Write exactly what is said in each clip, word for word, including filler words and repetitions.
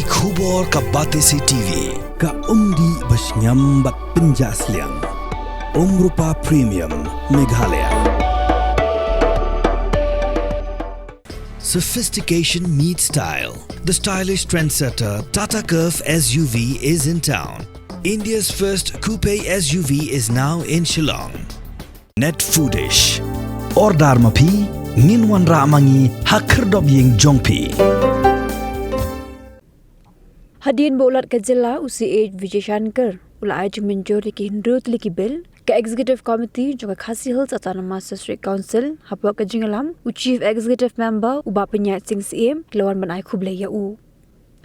Khubor ka Batesi T V, ka umdih ba shngiam bad pynjah sliang. Umrupa Premium, Meghalaya. Sophistication meets style. The stylish trendsetter Tata Curvv S U V is in town. India's first coupe S U V is now in Shillong. Net Foodish. Order ma phi, ngin wanrah ma ngi ha khyrdop ïing jong phi. Hadien ba u Lat ka jylla u C H Vijayashankar u la ai jingmynjur ïa ki hynriew tylli ki bill, ka Executive Committee jong ka Khasi Hills Autonomous District Council, hapoh ka jingïalam u Chief Executive Member u Bah Pynïaid Sing Syiem, ki la wan ban ai khublei ïa u.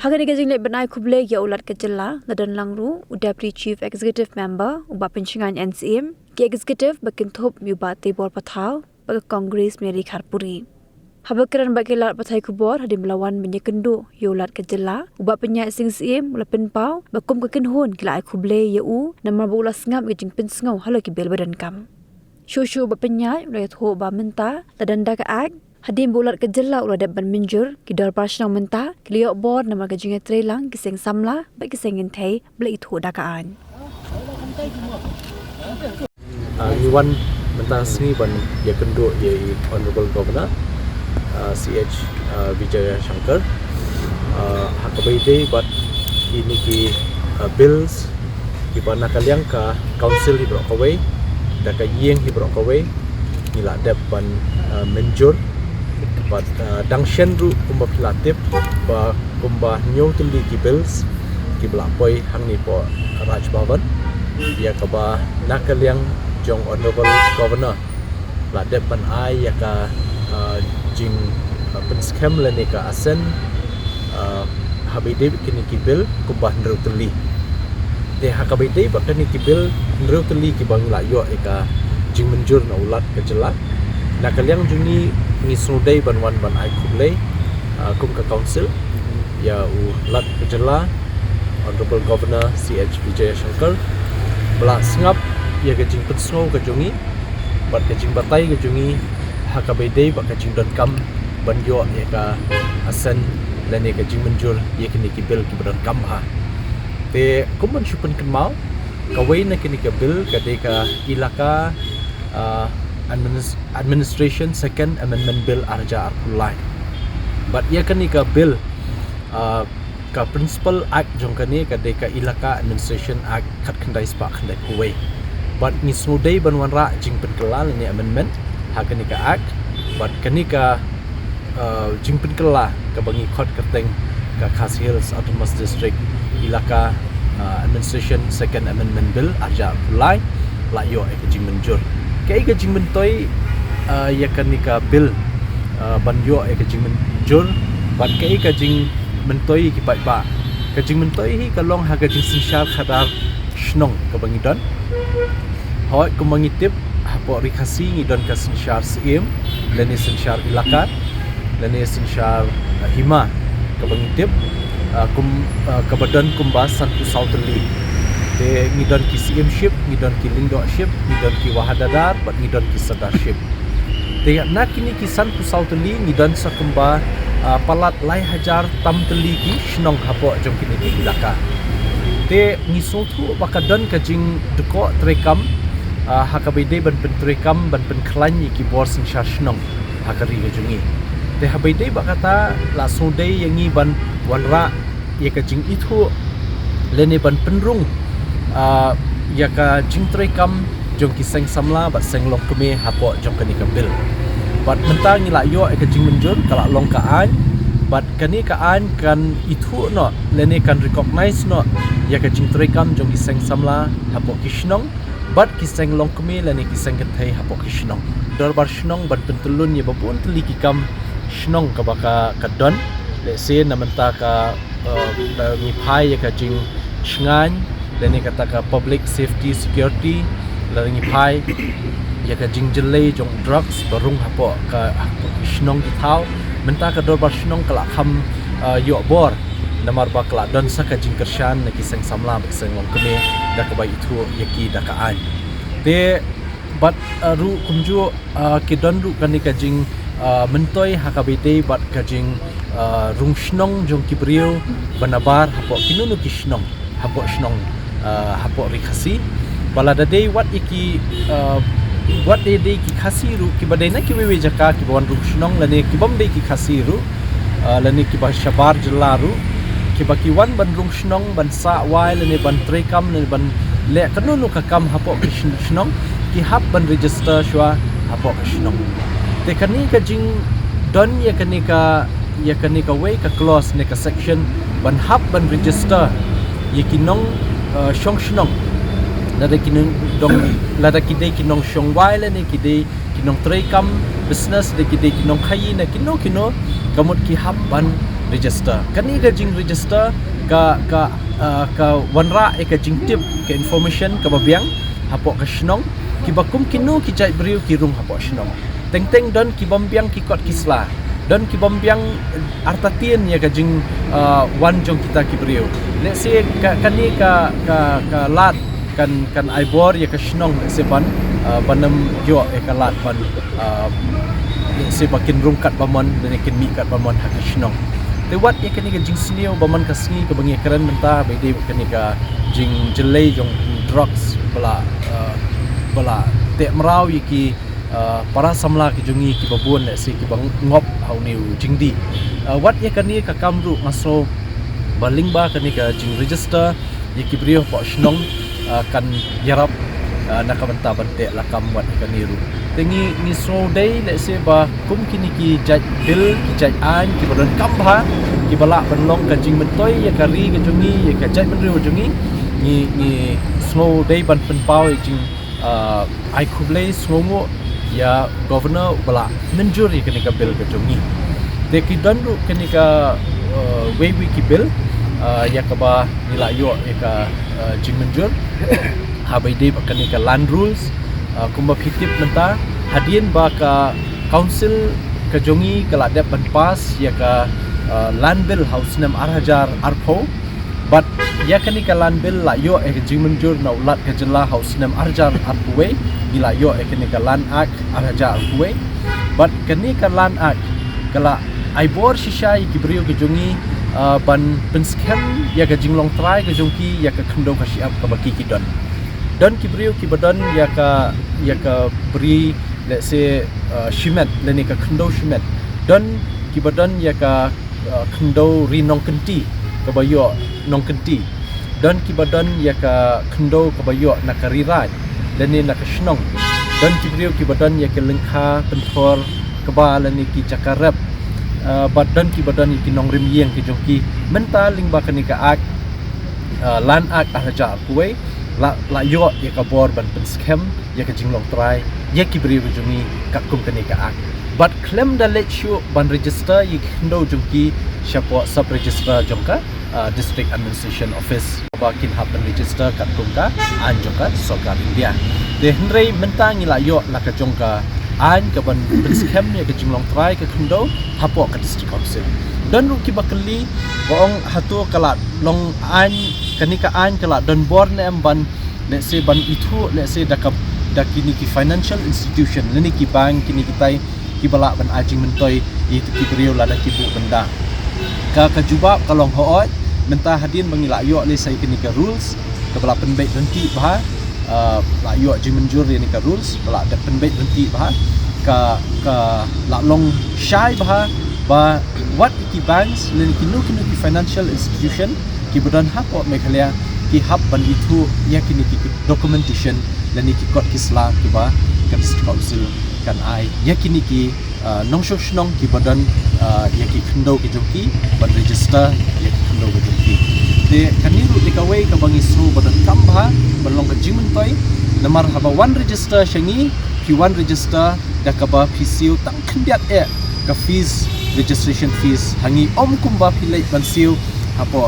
Ha kane ka jingleit ban ai khublei ïa u Lat ka jylla, la don lang ruh u Deputy Chief Executive Member u Bah Pynshngaiñ N Syiem, ki Executive ba kynthup ïa u Bah Teibor Pathaw bad ka Congress Mary Kharpuri. Haba kren bad ki lad pathai khubor hadien ba la wan ban ïakynduh ïa u Lat ka jylla, u Bah Pynïaid Sing Syiem u la pynpaw ba kum ka kynhun ki la ai khublei ïa u namar ba u la sngap ïa ka jingpynsngew halor ki bill ba donkam. Shuh shuh u Bah Pynïaid u la ïathuh ba mynta la don da ka Act, hadien ba u Lat ka jylla u la dep ban mynjur, ki dorbar shnong mynta ki la ïoh bor namar ka jingïatreilang ki seng samla bad ki seng kynthei ba la ithuh da ka aiñ. Ah, ngi wan mynta ka sngi ban ïakynduh ïa i Honorable Governor, ah, C H, ah, Vijayashankar. Ah, ha kaba ïadei bad kine ki, ah, bills kiba na ka liang ka council hi baroh kawei, da ka ïing hi baroh kawei, ngi la dep ban, ah, mynjur. Bad, ah, dang shen ruh kumba phi la tip ba kumba hynñiew tylli ki bills kiba la poi hangne hapoh Raj Bhavan, ïa kaba na ka liang jong Honorable Governor la dep ban ai ïa ka, ah, jing, ah, pynskhem lane ka assent, ah, haba ïadei bad kine ki bill kumba hynriew tylli. Te ha kaba ïadei bad kine ki bill hynriew tylli kiba ngi la ïoh ïa ka jingmynjur na u Lat ka jylla, na ka liang jong ngi, ngi sngewdei ban wan ban ai khublei, ah, kum ka council ïa u Lat ka jylla, Honorable Governor C H Vijayashankar, ba la sngap ïa ka jingpynsngew ka jong ngi bad ka jingbatai ka jong ngi ha kaba ïadei bad ka jingdonkam ban ïoh ïa ka assent lane ka jingmynjur ïa kine ki bill kiba donkam bha. Te kum ban shu pynkynmaw, kawei na kine ki bill ka dei ka Elaka, ah, Adminis-, Administration Second Amendment Bill ar hajar arphew lai. Bad ïa kane ka bill, ah, ka principal act jong kane ka dei ka Elaka Administration Act khatkhyndai spah khyndai phew wei. Bad ngi sngewdei ban wanrah jingpynkylla lane amendment ha kane ka act. Bad kane ka, ah, jingpynkylla kaba ngi khot kyrteng ka Khasi Hills Autonomous District Elaka, ah, Administration Second Amendment Bill ar hajar arphew lai la ïoh ïa ka jingmynjur. Kaei ka jingmyntoi, ah, ïa kane ka bill, ah, ban ïoh ïa ka jingmynjur, bad kaei ka jingmyntoi ki paidbah? Ka jingmyntoi hi ka long ha ka jingsynshar khadar shnong kaba ngi don. Hooid, kumba ngi tip, hapoh Ri Khasi ngi don ka synshar Syiem lane synshar Elaka lane synshar, ah, Hima kaba ngi tip, ah, kum, ah, kaba don kumba sanphew saw tylli. Te ngi don ki Syiemship, ngi don ki Lyngdohship, ngi don ki Wahadadar bad ngi don ki Sardarship. Te na kine ki sanphew saw tylli ngi don sa kumba, ah, palat lai hajar tam tylli ki shnong hapoh jong kine ki Elaka. Te ngi sngewthuh ba ka don ka jingdkhoh treikam, ah, ha kaba ïadei ban pyntreikam ban pynkhlaiñ ïa ki bor synshar shnong ha ka ri ka jong ngi. Te haba ïadei bad kata la sngewdei ïa ngi ban wanrah ïa ka jingithuh lane ban pynrung, ah, ïa ka jingtreikam jong ki seng samla bad seng longkmie hapoh jong kane ka bill. Bad mynta ngi la ïoh ïa ka jingmynjur, ka la long ka aiñ. Bad kane ka aiñ kan ithuh noh lane kan recognize noh ïa ka jingtreikam jong ki seng samla hapoh ki shnong bad ki seng longkmie lane ki seng kynthei hapoh ki shnong. Dorbar shnong ban pyntyllun ïa ba bun tylli ki kam shnong kaba ka, ka don. Lehse na mynta ka, eh, eh, ngi phai ïa ka jingshngaiñ lane kata ka public safety security, lane ngi phai ïa ka jingjyllei jong drugs ba rung hapoh ka, hapoh ki shnong ki thaw. Mynta ka dorbar shnong ka la kham, eh, ïoh bor namar ba ka la don sa ka jingkyrshan na ki seng samla bad ki seng longkmie da kaba ithuh ïa ki da ka aiñ. Te bad, ah, ruh kumjuh, ah, ki don ruh kane ka jing, ah, myntoi ha kaba ïadei bad ka jing, uh, rung shnong jong ki briew ba nabar hapoh kino kino ki shnong, hapoh shnong, uh, hapoh Ri Khasi. Ba lada dei wat ïa ki, uh, wat dei dei ki Khasi ruh kiba dei na kiwei wei jaka kiba wan rung shnong, lane kibym dei ki Khasi ruh, uh, lane kiba shabar jylla ruh, kiba ki wan ban rung shnong, ban sah wai lane ban treikam lane ban leh kano kano ka kam hapoh ka shnong, ki hap ban register shuwa hapoh ka shnong. Te kane ka jingdon ïa kane ka, ïa kane kawei ka clause ne ka section ban hap ban register ïa ki nong, uh, shong shnong, lada ki nong dong, lada ki dei ki nongshong wai lane ki dei ki nongtreikam business, lada ki dei ki nongkhaïi ne kino kino, ka mut ki hap ban register. Kane ka jingregister ka, ka, uh, ka wanrah ïa ka jingtip, ka information kaba biang hapoh ka shnong, kiba kum kino ki jait briew ki rung hapoh shnong. Teng teng don kibym biang ki kot ki sla, don kibym biang artatien ïa ka jing, uh, wan jong kita ki briew. Let's say ka, kane ka, ka, ka lad kan, kan ai bor ïa ka shnong, let's say ban, uh, ban ym ïoh ïa ka lad ban, uh, let's say ba kin rung katba mon lane kin mih katba mon ha ka shnong. Te wat ïa kane ka jingsniew ba man ka sngi kaba ngi kren mynta ba dei kane ka jingjyllei jong drugs ba la, uh, ba la teh mraw ïa ki, uh, para samla ki jong ngi kiba bun, let's say kiba ngop ha une u jingdih. Uh, wat ïa kane ka kam ruh nga sngew ba lyngba kane ka jingregister ïa ki briew hapoh shnong, uh, kan ïarap, uh, na ka bynta ban teh lakam wat ïa kane ruh. Te ngi, ngi sngew dei, let's say ba kum kine ki jait bill, ki jait aiñ kiba donkam bha, kiba lah ban long ka jingmyntoi ïa ka ri ka jong ngi, ïa ka jaitbynriew jong ngi, ngi, ngi sngew dei ban pynpaw ïa jing, uh, ai khublei sngewnguh ïa Governor uba la mynjur ïa kane ka bill ka jong ngi. Te ki don ruh kane ka, uh, wei wei ki bill, uh, ïa kaba ngi la ïoh ïa ka, uh, jingmynjur ha ba ïadei bad kane ka land rules, uh, kumba phi tip mynta hadien ba ka council ka jong ngi ka la dep ban pass ïa ka, uh, land bill ha u snem ar hajar arphew. Bad ïa kane ka land bill la ïoh ïa ka jingmynjur na u Lat ka jylla ha u snem ar hajar arphew wei, ngi la ïoh ïa kane ka Land Act ar hajar arphew wei. Bad kane ka Land Act ka la ai bor shisha ïa ki briew ka jong ngi, ah, ban pynskhem ïa ka jinglong trai ka jong ki ïa ka khyndew ka shyiap kaba ki ki don. Don ki briew kiba don ïa ka, ïa ka bri, let's say, ah, shimet lane ka khyndew shimet. Don kiba don ïa ka, ah, khyndew ri nongkynti, kaba ïoh nongkynti. Don kiba don ïa ka khyndew kaba ïoh na ka ri raid lane na ka shnong. Don ki briew kiba don ïa ka lyngkha pynthor kba lane ki jaka rep. Ah, bad don kiba don ïa ki nongrim ïing ki jong ki. Mynta lyngba kane ka Act, ah, Land Act ar hajar arphew wei, la, la ïoh ïa ka bor ban pynskhem ïa ka jinglong trai ïa ki briew ka jong ngi katkum kane ka Act. Bad khlem da leit shuh ban register ïa ki khyndew jong ki shapoh sub registrar jong ka, ah, District Administration Office, ba kin hap ban register katkum ka aiñ jong ka Sorkar India. Te hynrei mynta ngi la ïoh la ka jong ka aiñ kaban pynskhem ïa ka jinglong trai ka khyndew hapoh ka District Council. Don ruh kiba kylli ba ong hato ka la long aiñ, kane ka aiñ ka la don bor ne em ban, let's say, ban ithuh, let's say, da ka, da kine ki financial institution, lane ki bank, kine kitai kiba lah ban ai jingmyntoi ïa kito ki briew lada ki buh bynda. Ka, ka jubab ka long hooid, mynta hadien ba ngi la ïoh lei sa ïa kine ki rules, kaba la pynbeit ryntih bha, ah, la ïoh jingmynjur ïa kine ki rules, ba la dep pynbeit ryntih bha, ka, ka la long shai bha, ba wat ki banks, lane kino kino ki financial institution kiba don hapoh Meghalaya, ki hap ban ithuh ïa kine ki documentation lane ki kot ki sla kiba ka District Council kan ai ïa kine ki, ah, nongshong shnong kiba don, ah, ïa ki khyndew ki jong ki, ban register ïa ki khyndew ki jong ki. Te kane ruh dei kawei kaba ngi sngew ba donkam bha ban long ka jingmyntoi, namar haba wan register sha ngi, phi wan register da kaba phi siew tang khyndiat eh ka fees, registration fees ha ngi, ym kumba phi leit ban siew hapoh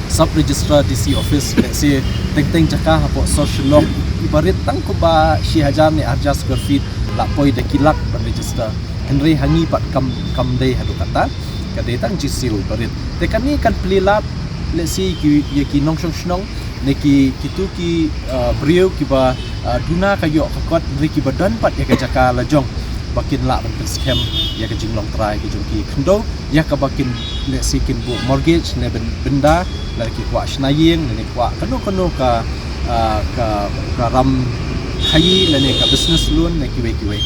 sub registrar D C office, let's say, teng teng jaka hapoh sor Shillong, iba rit tang kumba shi hajar ne ar hajar square feet, la poi da ki lak ban register. Hynrei ha ngi pat kam, kam dei haduh katta, ka dei tang jingsiew iba rit. Te kane kan plie lad, let's say, ki, ïa ki nongshong shnong ne ki, kito ki, ah, briew kiba, ah, duna ka ïoh ka kot, hynrei kiba don pat ïa ka jaka la jong. ba kin lah ban pynskhem ïa ka jinglong trai ka jong ki khyndew, ïa kaba kin lehse kin buh mortgage ne byn-, bynda, lane ki kwah shna ïing, lane kwah kano kano ka, ah, ka, ka ram khaïi, lane ka business loan ne kiwei kiwei.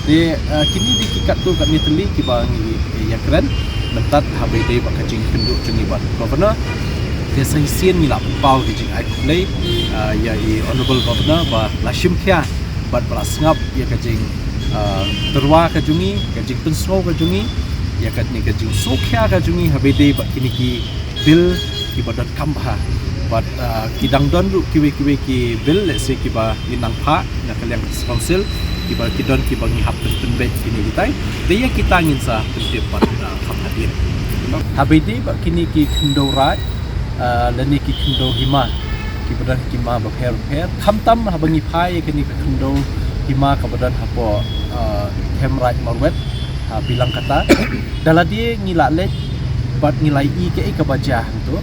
Te, ah, kine dei ki katto katne tylli kiba ngi ïakren mynta haba ïadei bad ka jingïakynduh jong ngi bad Governor. Te sa shisien ngi la pynpaw ka jingai khublei, ah, ïa i Honourable Governor ba la shim khia bad ba la sngap ïa ka jing, ah, tyrwa ka jong ngi, ka jingpynsngew ka jong ngi, ïa kane ka jingsngewkhia ka jong ngi haba ïadei bad kine ki bill kiba donkam bha. Bad, ah, ki dang don ruh kiwei kiwei ki bill, lehse kiba ngi nang phah na ka liang ka council, kiba ki don kiba ngi hap pyn-, pynbeit kine kitai. Te ïa kita ngin sa pyntip bad, ah, kham hadien. Haba ïadei bad kine ki khyndew raid, ah, lane ki khyndew hima kiba don ha ki hima bapher bapher. Khamtam haba ngi phai ïa kane ka khyndew hima kaba don hapoh, ah, them Raid Marwet, ah, Bilangkata. Da lade ngi la leit bad ngi la ïohi kaei kaba jia hangto.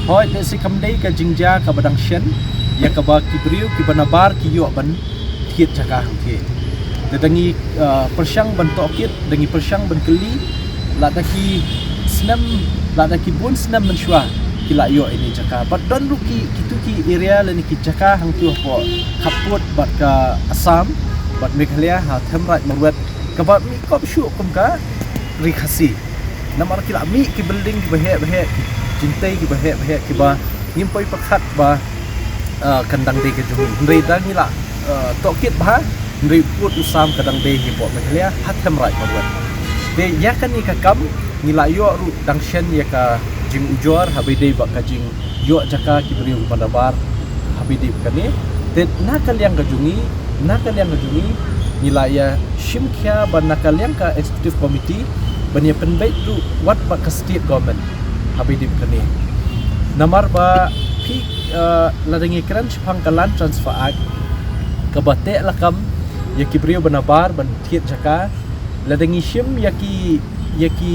Hooid, lehse kam dei ka jingjia kaba dang shen ïa kaba ki briew kiba nabar ki ïoh ban thied jaka hangtei. Te da ngi, ah, pyrshang ban tohkit, da ngi pyrshang ban kylli, lada ki snem, lada ki bun snem mynshuwa ki la ïoh ïa kane jaka. Bad don ruh ki, kito ki area lane ki jaka hangto hapoh khappud bad ka Assam bad Meghalaya, ha them Raid Marwet, kaba mih kop shuh kum ka Ri Khasi. Namar ki la mih ki building kiba heh ba heh, ki jingtei kiba heh ba heh, kiba ngim poi pyrkhat ba, ah, kan dang dei ka jong ngi. Hynrei da ngi la, ah, tohkit bha, hynrei pud u sam ka dang dei hapoh Meghalaya, ha them Raid Marwet. Te ïa kane ka kam ngi la ïoh ruh dang shen ïa ka jingujor haba ïadei bad ka jingïoh jaka ki briew kiba nabar haba ïadei bad kane. Te na ka liang ka jong ngi, na ka liang ka jong ngi, ngi la ïa shim khia ba na ka liang ka executive committee ban ïa pynbeit ruh wat bad ka state government haba ïadei bad kane. Namar ba phi, eh, lada ngi kren shaphang ka Land Transfer Act, kaba teh lakam ïa ki briew ba nabar ban thied jaka, lada ngi shim ïa ki, ïa ki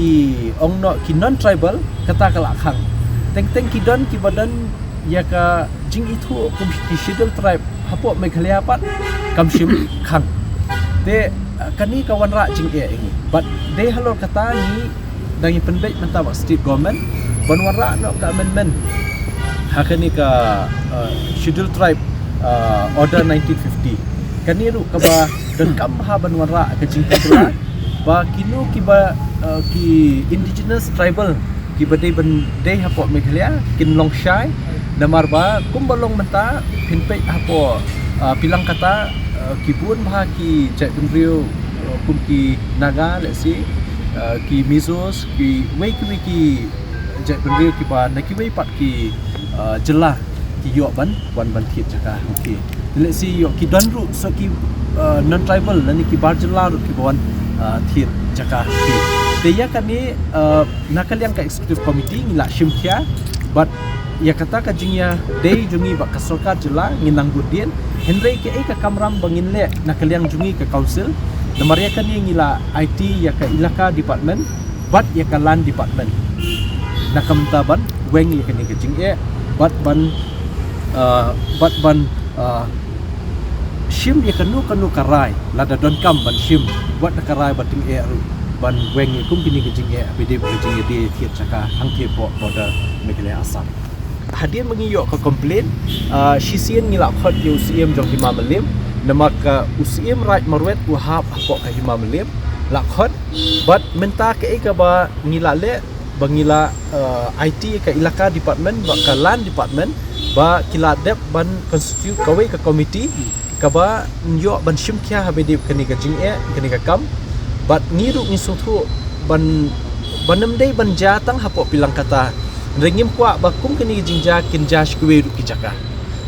ong noh ki non tribal, kata ka la khang. Teng teng ki don kiba don ïa ka jingithuh kum ki Scheduled Tribe hapoh Meghalaya pat kam shym khang. Te, eh, kane ka wanrah jingeh ïa ngi. Bad dei halor kata ngi dang ïa pynbeit mynta bad state government ban wanrah noh ka amendment ha kane ka, eh, Scheduled Tribe, eh, Order nineteen fifty. Kane ruh kaba donkam bha ban wanrah ka jingkyrkhu ba kino kiba, eh, ki indigenous tribal kiba dei ban dei hapoh Meghalaya kin long shai. Namar ba kumba long mynta phin peit hapoh, ah, Bilangkata, ah, ki bun bha ki jaitbynriew, ah, kum ki Naga, lehse, ah, ki Mizos, kiwei kiwei ki jaitbynriew kiba na kiwei pat ki, ah, jylla ki ïoh ban wan ban thied jaka hangtei. Te lehse ïoh ki don ruh sa ki, ah, non tribal lane ki bar jylla ruh kiba wan, ah, thied jaka hangtei. Te ïa kane, ah, na ka liang ka executive committee ngi la shim khia bad ïa kata ka jingïadei jong ngi bad ka sorkar jylla ngin nang bud dien. Hynrei kaei ka kamram ba ngin leh na ka liang jong ngi ka council, namar ïa kane ngi la aiti ïa ka Elaka Department bad ïa ka Land Department na ka bynta ban weng ïa kane ka jingeh bad ban, ah, bad ban, ah, shim ïa kano kano ka rai lada donkam ban shim, wat na ka rai ba tyngeh ruh ban weng ïa kum kine ki jingeh haba ïadei bad ka jingïadei thied jaka hangtei hapoh border Meghalaya Assam. Hadien ba ngi ïoh ka complaint, ah, shisien ngi la khot ïa u Syiem jong Hima Mylliem, namar ka u Syiem Raid Marwet u hap hapoh ka Hima Mylliem, la khot. Bad mynta kaei kaba ngi la leh ba ngi la, eh, aiti ka Elaka Department bad ka Land Department ba ki la dep ban constitute kawei ka committee kaba ïoh ban shim khia haba ïadei kane ka jingeh, kane ka kam. Bad ngi ruh ngi sngewthuh ban, ban ym dei ban jia tang hapoh Bilangkata. Hynrei ngim kwah ba kum kane ka jingjia kin jia sha kiwei ruh ki jaka.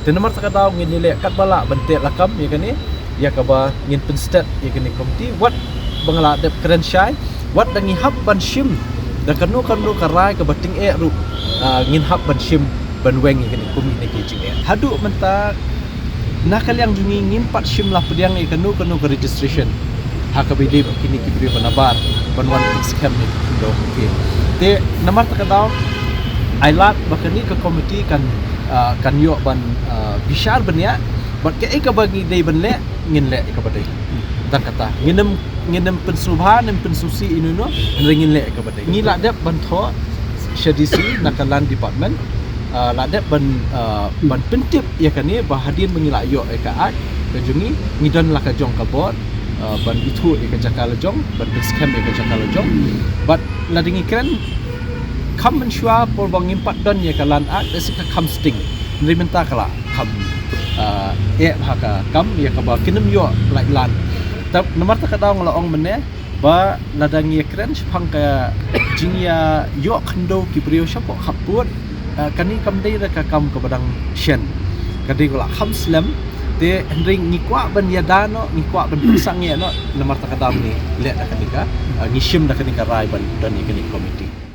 Te namar kata ka daw ngin ïaleh katba lah ban teh lakam ïa kane, ïa kaba ngin pynstet ïa kane ka committee wat ba nga la dep kren shai, wat da ngi hap ban shim da kano kano ka rai kaba tyngeh ruh, ah, ngin hap ban shim ban weng ïa kane kum ïa kane ka jingeh. Haduh mynta na ka liang jong ngi ngim pat shym la pdiang ïa kano kano ka registration ha kaba ïadei bad kine ki briew ba nabar ban wan pynskhem ïa ka khyndew hangtei. Te namar kata ka daw ai lad ba kane ka committee kan, ah, kan ïoh ban, ah, bishar bniah bad kaei kaba ngi dei ban leh ngin leh ïa kaba dei. Tang kata, ngin ym, ngin ym pynsngewbha, ngin ym pynsngewsih ïa uno uno, hynrei ngin leh kaba dei. Ngi la dep ban thoh sha D C na ka Land Department, ah, la dep ban, ah, ban pyntip ïa kane ba hadien ba ngi la ïoh ïa ka Act ka jong ngi, ngi don la ka jong ka bor, ah, ban ithuh ïa ka jaka la jong, ban pynskhem ïa ka jaka la jong. Bad lada ngi kren kham mynshuwa por ba ngim pat don ïa ka Land Act, da shi ka kham sting. Hynrei mynta ka la kham, ah, eh bha ka kam ïa kaba kin ym ïoh lait lan. Ta, namar kata ka daw nga la ong mynne ba lada ngi ïa kren shaphang ka jingïaïoh khyndew ki briew shapoh khappud, ah, kane kam dei re ka kam kaba dang shen. Ka dei ka la kham slem. Te hynrei ngi kwah ban ïada noh, ngi kwah ban pynsangeh noh, namar kata ka daw ngi leh da kane ka, ah, ngi shim da kane ka rai ban don ïa kane ka komiti.